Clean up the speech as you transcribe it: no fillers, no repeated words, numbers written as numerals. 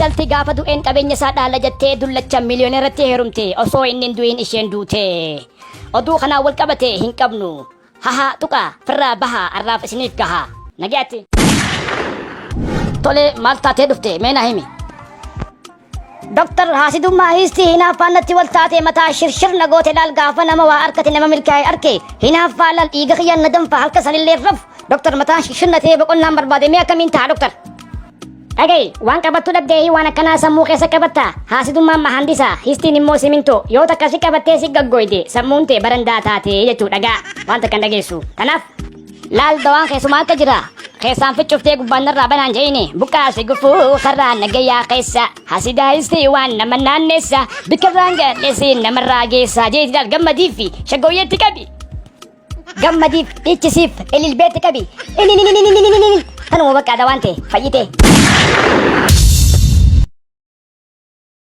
Intalti gaafa du'een qabeenya isaa dhaala jettee dullacha miiliyoneeratti heerumte osoo inni hin du'in isheen duute. Oduu kanaan wal qabate hin qabnu. Haha tuqa firraa baha arraaf isiniif gaha. Nagaatti. Tole maal taatee dhufte mee naa himi. Doktar haasidummaa hiistii hinaaffaan natti wal taate mataa shirshir na goote laal gaafa nama waa arkate nama milkaa'e arke hinaaffaa laal dhiiga kiyyaan na danfa halka sanillee rafu Doktar mataan shirshir na ta'ee boqonnaan barbaade mee akkamiin ta'a doktar. Dhaga'i waan qabattu dhabdee waan akkanaa sammuu keessa qabatta haasidummaan mahandisa histiin immoo simintoo yoo takka si qabattee si gaggoyde sammuun tee barandaa taate jechuu dhagaa waan takka hin dhageessu kanaaf laal dawaan keessumaa akka jira keessaan ficcuftee gubbaan narraa banaan je'ini buqqaasi gufuu karraa nagayyaa keessa hasidaa histii waan nama naanneessa bikkarraan gadheesi namarraa geessa jeeti laal gammadiif fi shaggooyyeetti qabi. Gammadiif dhiichisiif ililbeetti qabi. Ilililililililil. Tanuma bakka dawaan ta'e fayyite.